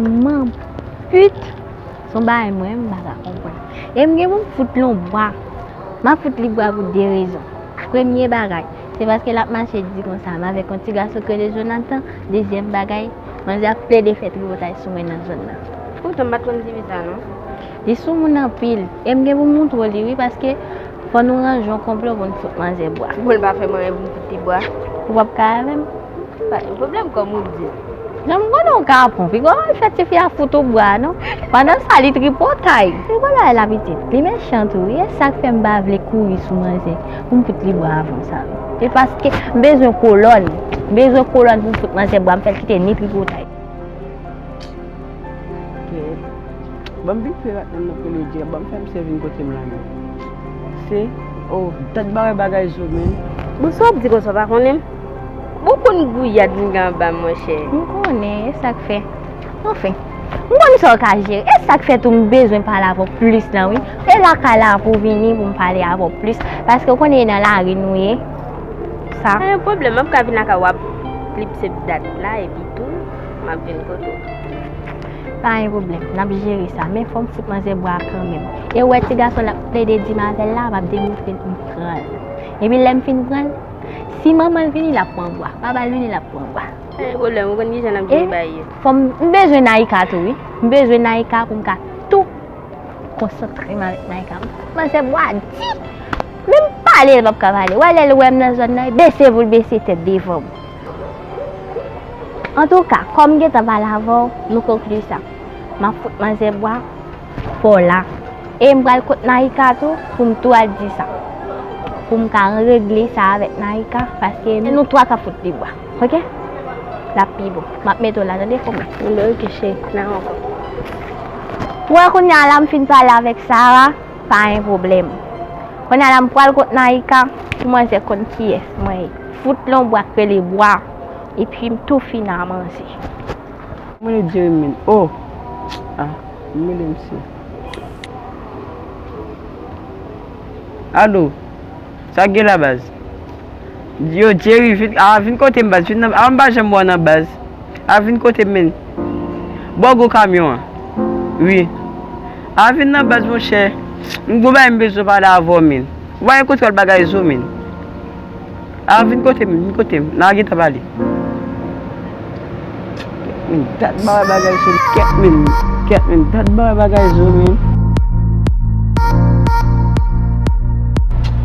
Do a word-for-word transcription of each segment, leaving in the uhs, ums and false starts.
Manpit, se yon bagay mwen, m pa ka konprann. E m gen pou m fout li yon bwa. M ap fout li bwa pou de rezon. Premye bagay, se paske l ap mache di konsa, m avèk yon ti gason k rele Jonathan. Dezyèm bagay, manzè ap plede fè tripotay sou mwen nan zòn nan. Poutan m pa t konn di fi sa non. Li sou moun anpil. E m gen pou m montre w li wi, paske fò nou ranje yon konplo pou n fout manzè bwa. Bon, l pa fè m anyen pou m fout li bwa. Ou p ap ka avè m? Pa gen pwoblèm, kòm ou di. Jan m konnen w kapon, piga w al fè tifi a fout ou bwa, non? Pandan sa, li tripotay. Piga w al la pitit. Li mechan tou, wi. E sa k fè m pa vle kouri sou manzè pou m fout li bwa avan sa, wi. E paske m bezwen kolòn. M bezwen kolòn pou m fout manzè bwa, m fè l kite ni tripotay. Kèt. Ban m vin fè rat nan nan koulye djè, ban m fè misye vin kote m la menm. Se, oh, dat bare bagay zo menm. Bon, sa w ap di konsa, w pa konnen m? Bon, konn gouyad m gen anba m, monchè. M konnen, e sa k fè. Anfen, m konn sa w ka jere. E sa k fè tou m bezwen pale avè w plis lan, wi. E lakay la pou vini pou m pale avè w plis. Paske w konnen e nan lari nou ye. Sa. Pa gen pwoblèm, m ap ka vin lakay w ap klipse dat la, epi tou, m ap vin kote w. Pa gen pwoblèm, n ap jere sa. Men fò m fout manzè bwa a kanmenm. E w wè ti gason l ap plede di m avè l la, m ap demontre l m pran l. Epi lè m fin pran l, si manman l vini, l ap pran bwa. Papa l vini, l ap pran bwa. Pa gen pwoblèm, ou konn kijan n ap jere bagay yo. Fò m, m bezwen Naïka tou, wi. M bezwen Naïka pou m ka tou konsantre m avèk Naïka. Manzè bwa di. Menm pale, l p ap ka pale. Wè lè l wè m nan zòn nan, bese pou l bese tèt devan m. Antouka, kòm m gentan pale avè w, nou konkli sa. M ap fout manzè bwa, fò w la. E m pral kot Naïka tou, pou m tou al di sa. Pou m ka regle sa avèk Naïka, paske nou twa ka fout li bwa. Ok? L ap pi bon. M ap mete w la, tande, kòmè. Bon, ok, cheri, n a wè ankò. Ou wè kounye a la, m fin pale avèk Sara, pa gen pwoblèm. Kounye a la, m pral kot Naïka, pou manzè konn kiyès mwen ye. Fout l yon bwa k rele bwa, epi m tou fini a manzè. Mwen rele Jeremine. Oh! Ah, m rele misye. Alo? Sa k gen la, baz? Yo, Jerry, vin, a, vin kote m, baz. Vin nan, a, m pa janm wè w nan baz. A, vin kote m, menn. Bò gwo kamyon an. Wi. A, vin nan baz, monchè. M gon bagay m bezwen pale avè w, menn. Ou pa gen kontwòl bagay zo, menn. A, vin kote m, vin kote m. N a gentan pale. Kèt, men, dat bare bagay zo, kèt, men, kèt, men, dat bare bagay zo, men.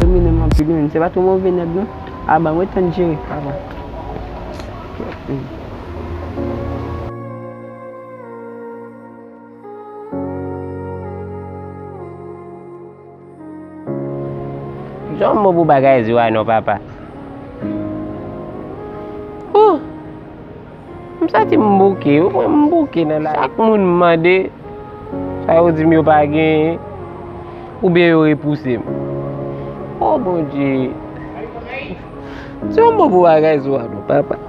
Domine m anpil, men, se pa twò move nèg, non. A, ban mwen tann jere, papa. Kèt, men. Jan m bon pou bagay zo a non, papa. Ouh! M santi m bouke, ou wè m bouke nan la. Chak moun m mande, sa yo di m yo pa genyen, oubyen yo repouse m. O Bondye! Jan m bon pou bagay zo a non, papa.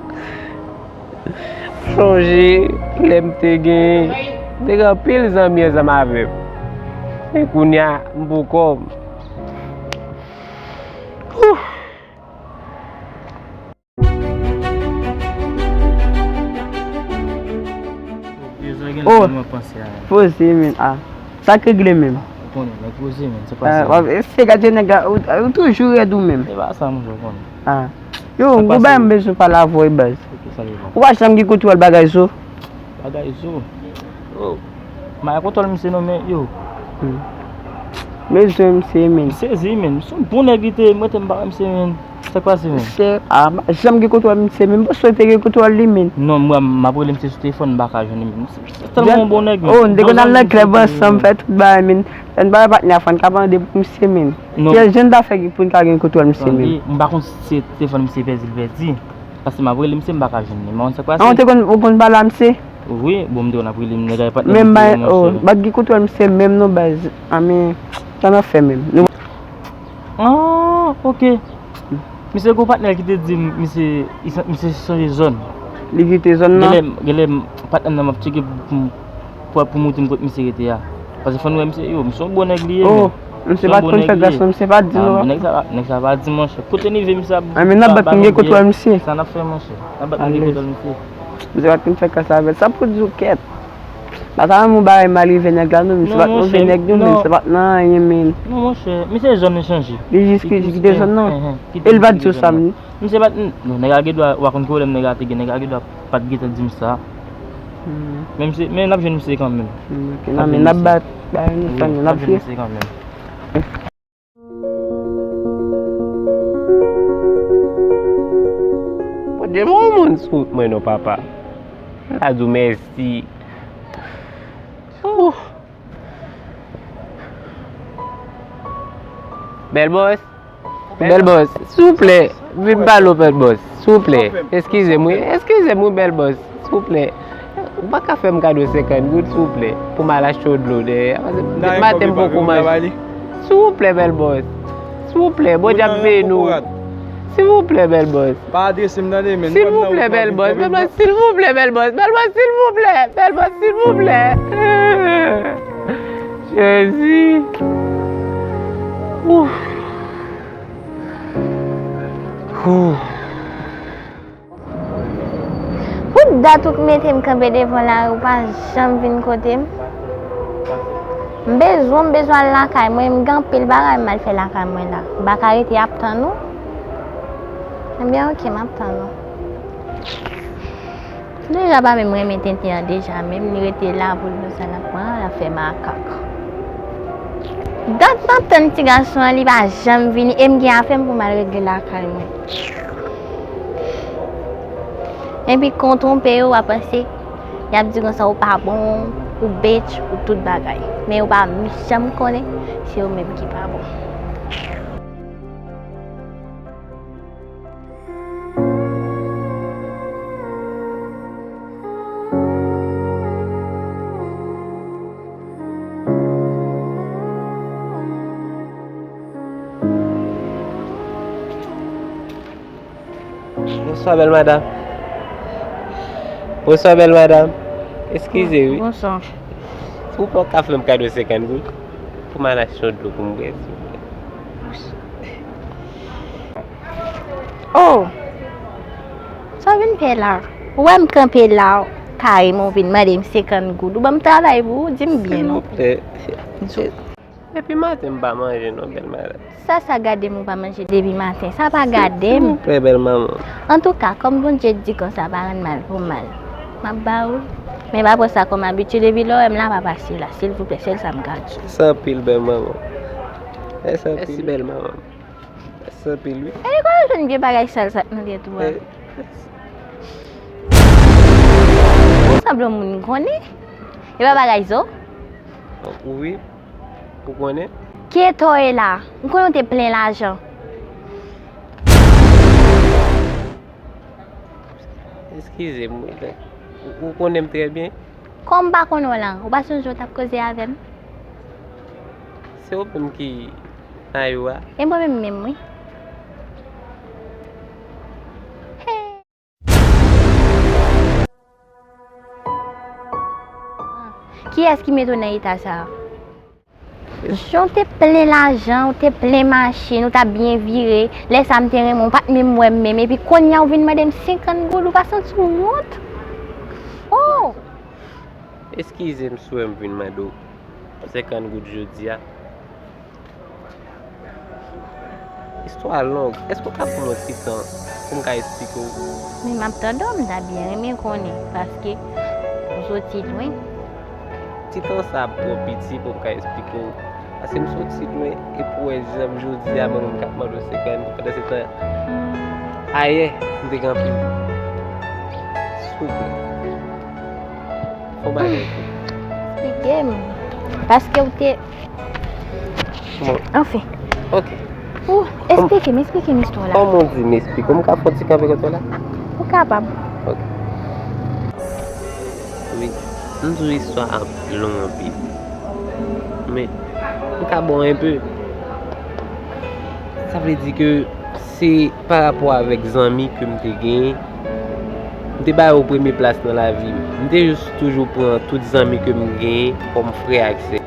Sonje lè m te gen, m te gen anpil zanmi ansanm avè m. Men kounye a, m pou kò m. Ouh! Oh, poze, men. Ah, sa k regle menm? Ou konnen, nèg poze, men. Se pa sa. Se gade nèg la, ou, ou toujou rèd ou menm. Se pa sa, monchè, ou konnen. Ah. Yo, ou bay m bezwen pale avè w, baz. Ou pa janm gen kontwòl bagay zo. Bagay zo. Yo. M pa gen kontwòl misye non, men yo. Bezwen misye, men. M sezi, men. M se yon bon nèg li te ye, m rete m pa wè misye, men. Sa k pase, men? Misye, ah, m pa janm gen kontwòl misye, men. M panse w te gen kontwòl li, men. Non, m, m ap rele misye sou telefòn, m pa ka jwenn li, men. Se tèlman yon bon nèg, men. Oh, n te konn al nan klèb ansanm, fè tout bagay, men. Lè n pa wè patnè a, fò n ka mande pou misye, men. Non. Kiyès jan n ta fè pou n ka gen kontwòl misye menm? Tande, m pa konn si se telefòn misye pèdi l pèdi. Paske m ap rele misye, m pa ka jwenn li. Men w konn sa k pase? Ah, ou te konn, ou konn pale a misye? Wi, bon, m te konn ap rele m, nèg la e patnè m te ye, monchè. Men m pa, oh, m pa t gen kontwòl misye menm non, baz. A men, sa n ap fè menm? Nou... Ah, ok. Misye gon patnè l ki te di m, misye, misye chanje zòn. Li kite zòn nan? Genlè, genlè patnè m nan m ap tcheke pou, pou, pou, pou montre m kot misye rete a. Paske fò n wè misye, yo, misye yon bon nèg li ye, men. Oh, misye pa t konn fè gras non, misye pa t di nou. Ah, nèg sa, nèg sa pa di, monchè. Kote n rive, misye ap... Ah, men nan bank m gen kontwòl misye. Sa n ap fè, monchè? Nan bank m gen kontwòl misye. Misye pa t konn fè gras avè l. Sa pou di w kèt. Pa ta renmen yon bagay mal rive nèg la non, misye pa t move nèg non, men se pa t nan anyen men. Non monchè, misye zòn li chanje. Li jis kite zòn nan. E l pa t di w sa men. Misye pa t, non, nèg la gen dwa, w a konn pwoblèm nèg la te gen, nèg la gen dwa pa t gentan di m sa. Men misye, men n ap jwenn misye kanmenm. Ok, nan men n ap bat, bagay nou sa, n ap jwenn misye kanmenm. Bondye, men yon moun sou wout mwen non, papa. M ta di w mèsi. Ooh. Bèl bòs. Bèl bòs, silvouplè, vin pale w, bèl bòs, silvouplè. Eskize m, wi, eskize m, wi, bèl bòs, silvouplè. Ou pa ka fè m kado senkant goud, silvouplè, pou m al achte yon dlo dèyè a? Paske depi maten m poko manje. Silvouplè, bèl bòs. Silvouplè, Bondye ap beni w. Silvouplè, bèl bòs. Pa adrese m tande, men. Silvouplè, bèl bòs. Bèl bòs, silvouplè, bèl bòs. Bèl bòs, silvouplè. Bèl bòs, silvouplè. Jezi. Ouf. Ouf. Pou dat ou k mete m kanpe devan lari, ou pa janm vin kote m. M bezwen, m bezwen al lakay mwen, m gen anpil bagay m al fè lakay mwen la. M pa ka rete ap tann ou. Ebyen, oke, m ap tann ou. Deja pa menm renmen tenten an deja, menm li rete la pou l wè sa l ap pran, l ap fè makak. Dat m ap tann ti gason an, li pa janm vini, e m gen afè m pou m al regle lakay mwen. Epi kan w twonpe yo, w a panse, y ap di konsa ou pa bon, ou bitch, ou tout bagay. Men yo pa janm konnen, se yo menm ki pa bon. Bonswa, bèl madanm. Bonswa, bèl madanm. Eskize, wi. Bonswa. Ou pa ka fè m kado senkant goud? Pou m al achte yon dlo pou m bwè, silvouplè. Oh! Sa w vin fè la? Ou wè m kanpe la, kareman w vin mande m senkant goud. Ou ban m travay pou ou, di m byen non. Silvouplè. Depi maten m pa manje non, bèl madanm. Sa, sa gade m ou pa manje depi maten? Sa pa gade m. Silvouplè, bèl manman. Antouka, kòm Bondye di konsa, pa rann mal pou mal. M ap ba ou l. Men pa pran sa kòm abitid, epi lè w wè m la, pa pase la, silvouplè, sèl sa m ka di w. Mèsi anpil, bèl manman. Mèsi anpil. Mèsi, bèl manman. Mèsi anpil, wi. E kote w jwenn vye bagay sal sa nan tèt ou a? Ou sanble yon moun m konnen. E pa bagay zo? Wi. Ou konnen? Kiyès w ye la? M konnen w te plen lajan. Eskize m, wi. Ou, ou konnen m trè byen. Kòm m pa konnen w la, ou pa sonje w t ap koze avè m? Se ou menm ki Aywa. E mwen menm menm, wi. Hey! Kiyès ki mete w nan eta sa a? Jan w te plen lajan, w te plen machin, w t ap byen vire. Lè sa a m te renmen w, w pa t menm wè m menm. Epi kounye a w vin mande m senkant goud, ou pa santi w wont? Oh! Eskize m si w wè m vin mande w senkant goud jodi a. Istwa long. Èske w ka ban m yon ti tan pou m ka esplike w? Men m ap tande w, m ta byen renmen konnen, paske m soti lwen. Ti tan sa ap twò piti pou m ka esplike w. Paske m soti lwen, epi w wè jan jodi a mwen menm k ap mande w senkant, pandan se tan ayè, m te gen anpil. Silvouplè. Fon bagay. Esplike m. Paske w te Bon. Anfen. Ok. Ou, esplike m, esplike m istwa la. Kòman w di m esplike w? M ka fè yon ti kanpe kote w la? Ou kapab. Ok. Wi. M di w istwa ap long anpil. Men, m ka ba w enpe. Sa vle di ke se pa rapò avèk zanmi ke m te genyen. M te ba yo premye plas nan lavi m. M te jis toujou pran tout zanmi ke m genyen kòm frè ak sè.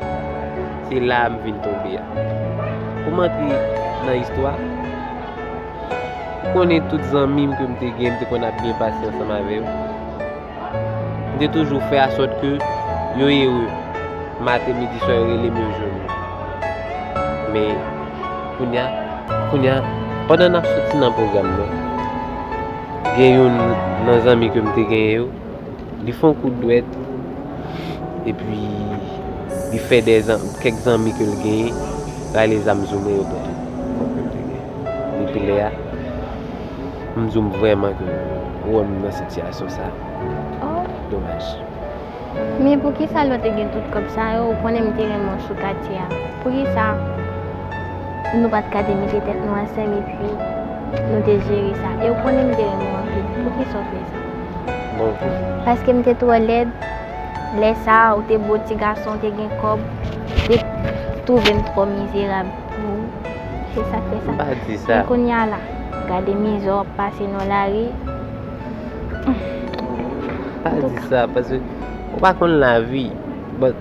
Se la a m vin tonbe a. Pou m antre nan istwa, ou konnen tout zanmi m ke m te gen, m te konn ap byen pase ansanm avè yo. M te toujou fè asòt ke Yo ere. Maten, midi, swa, yo rele m, yo jwenn mwen. Men, kounye a, kounye a, pandan n ap soti nan pwogram nan, gen youn nan zanmi ke m te genyen yo, li fè yon kout dwèt, epi li fè de zan-, kèk zanmi ke l genyen, rale zam sou mwen, yo pran tout kòb ke m te genyen. Depi lè a, m di w vrèman ke ou wè m nan sitiyasyon sa. Oh. Domaj. Men poukisa lè w te gen tout kòb sa yo, ou konnen m te renmen w sou katye a? Poukisa nou pa t ka te mete tèt nou ansanm epi nou te jere sa? E ou konnen m te renmen w anpil. Poukisa w fè sa? Bon. Paske m te twò lèd. Lè sa a, ou te bo ti gason, ou te gen kòb, ou te twouve m twò mizerab pou ou. Se sa k fè sa. M pa di sa. Men kounye a la, gade mizè w ap pase nan lari. Pa di sa, paske ou pa konn lavi. But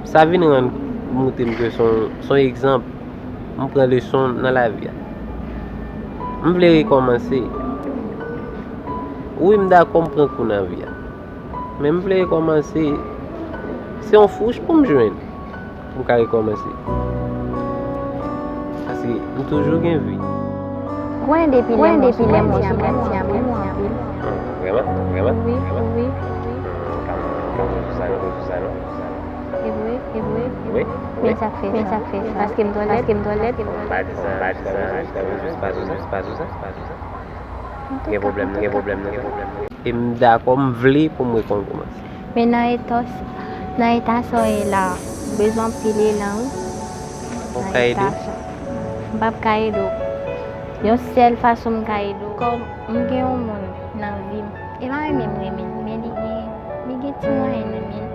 sa vin rann montre m ke se yon, se yon egzanp. M pran leson nan lavi a. M vle rekòmanse. Wi, m dakò m pran kou nan vi a. Men m vle rekòmanse. Se yon fouch pou m jwenn. Pou m ka rekòmanse. Paske m toujou gen vi. Gwen depi lè m wè w sou katye a, m renmen w anpil. Vrèman? Vrèman? Wi, wi, wi. Kòman, kòman sou sa, kòman sou sa, non? E vre, e vre. Wi, wi. Men sa k fè sa, men sa k fè sa. Paske m twò lèd, paske m twò lèd. Pa di sa, pa di sa, pa di sa, pa di sa, pa di sa. Gen pwoblèm, gen pwoblèm, gen pwoblèm. E m dakò, m vle pou m rekòmanse. Men nan eta, nan eta sa w ye la, ou bezwen anpil elan, wi. Ou ka ede w? M p ap ka ede w. Yon sèl fason m ka ede w. Kòm m gen yon moun nan vi m, e pa renmen m renmen l, men li gen, li gen ti mwayen nan men l.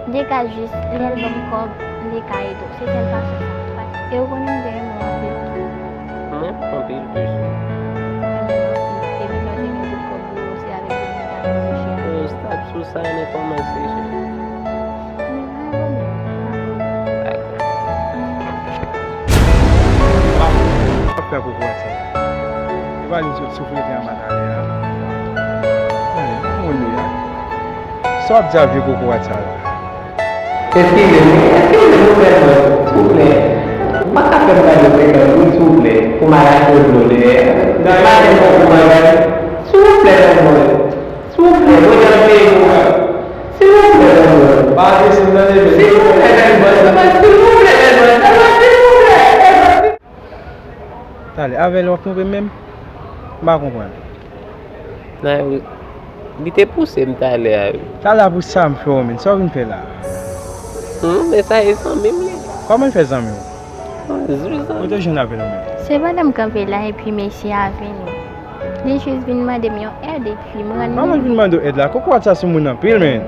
M te ka jis, lè l ban m kòb, m te ka ede w. Se sèl fason sa. E ou konnen m te renmen w anpil. Mwen anpil plis. Depi lè w te gen tout kòb ou yo, se avèk li m t ap manje. Yo stop sou sa, ann kòmanse, cheri. W ap fè kokorat sa. Ou pa vin sot souflete anba talè a. Gade, moun li a. Sa w ap di a vye kokorat sa la? Eskize m, eskize m, ou fè mwen, souple. Ou pa ka fè m gade senkant goud, souple, pou m al achte dlo dèyè. Nan maten m pran pou bagay. Souple, mwen. Souple, mwen nan peyi mwen. Silvouplè, bèl bòs. Pa desann nan, men. Silvouplè, bèl bòs. Silvouplè, bèl bòs. Silvouplè, bèl bòs. Talè, avè l w ap twonpe m menm? M pa konprann. Nan, wi. Li te pouse m talè a, wi. Talè a pou sa m fè w menm. Sa w vin fè la a? Hum, men sa e zanmi m li. Kòman l fè zanmi w? Zwi zanmi. Kote w jwenn avè l ou menm? Se pandan m kanpe la epi mesye a vini. Li jis vin mande m yon èd epi m rann li. Kòman l vin mande w èd la? Kokorat sa sou moun anpil, men.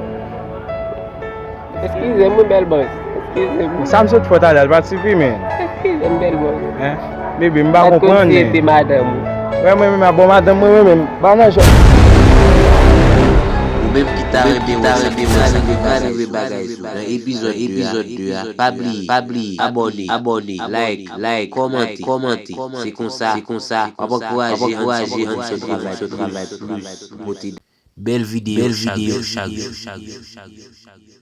Eskize m, wi, bèl bòs. Eskize m. Sa m sot fè w talè a, l pa t sifi, men. Eskize m, bèl bòs. Hein? Bebe, m pa konprann, men. Sa t konn si e te madanm ou. Wè, mwen menm, a bon madanm mwen, mwen menm. Ba nan jò. Ou menm ki ta renmen wè sa, ki ta renmen bagay sou nan epizòd de a, pa bliye, pa bliye, abòne, abòne, like, like, kòmante, kòmante. Se konsa, se konsa, w ap ankouraje Hanson travay plis, pote bèl videyo chak jou, chak jou, chak jou.